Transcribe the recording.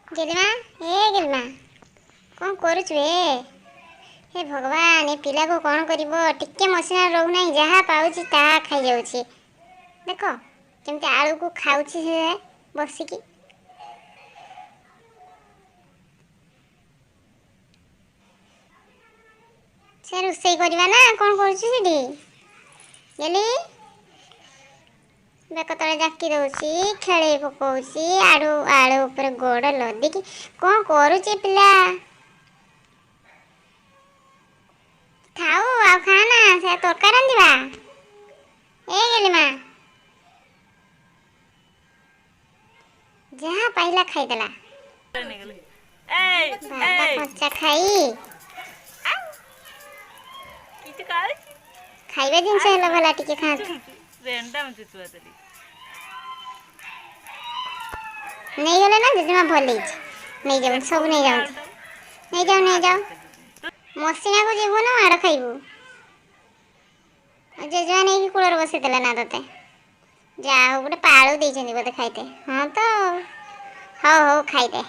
ଗେଲିମା, ଏ ଗେଲିମା, କ'ଣ କରୁଛୁ? ଏ ହେ ଭଗବାନ, ଏ ପିଲାକୁ କ'ଣ କରିବ? ଟିକେ ମସିନା ରହୁନାହିଁ, ଯାହା ପାଉଛି ତାହା ଖାଇଯାଉଛି। ଦେଖ କେମିତି ଆଳୁକୁ ଖାଉଛି ସେ ବସିକି। ସେ ରୋଷେଇ କରିବା ନା କ'ଣ କରୁଛୁ ସେଠି? ଗେଲି ବେକ ତଳେ ଜାକି ଦଉଛି, ଖେଳେଇ ପକଉଛି, ଆଳୁ ଆଳୁ ଉପରେ ଗୋଡ଼ ଲଦିକି କ'ଣ କରୁଛି ପିଲା? ଥାଉ, ଆଉ ଖା ନା, ସେ ତରକାରୀ ରାନ୍ଧିବା। ଏ ଗେଲି ମା, ଯାହା ପାଇଲା ଖାଇଦେଲା। ବାବା, କଞ୍ଚା ଖାଇ ଖାଇବା ଜିନିଷ ହେଲା ଭଲା, ଟିକେ ଖାଆନ୍ତୁ। ନେଇଗଲେ ନା ଜେଜେମା? ଭଲ ହେଇଛି, ନେଇଯାଉନ୍ତୁ, ସବୁ ନେଇଯାଆନ୍ତୁ, ନେଇଯାଅ, ନେଇଯାଅ। ମସିଣାକୁ ଯିବୁ ନା ମାଡ଼ ଖାଇବୁ? ଆଉ ଜେଜେମା ନେଇକି କୂଳରେ ବସେଇଦେଲା ନା ତତେ? ଯାହା ହଉ, ଗୋଟେ ପାଳୁ ଦେଇଛନ୍ତି ବୋଧେ ଖାଇତେ। ହଁ ତ, ହଉ ହଉ, ଖାଇଦେ।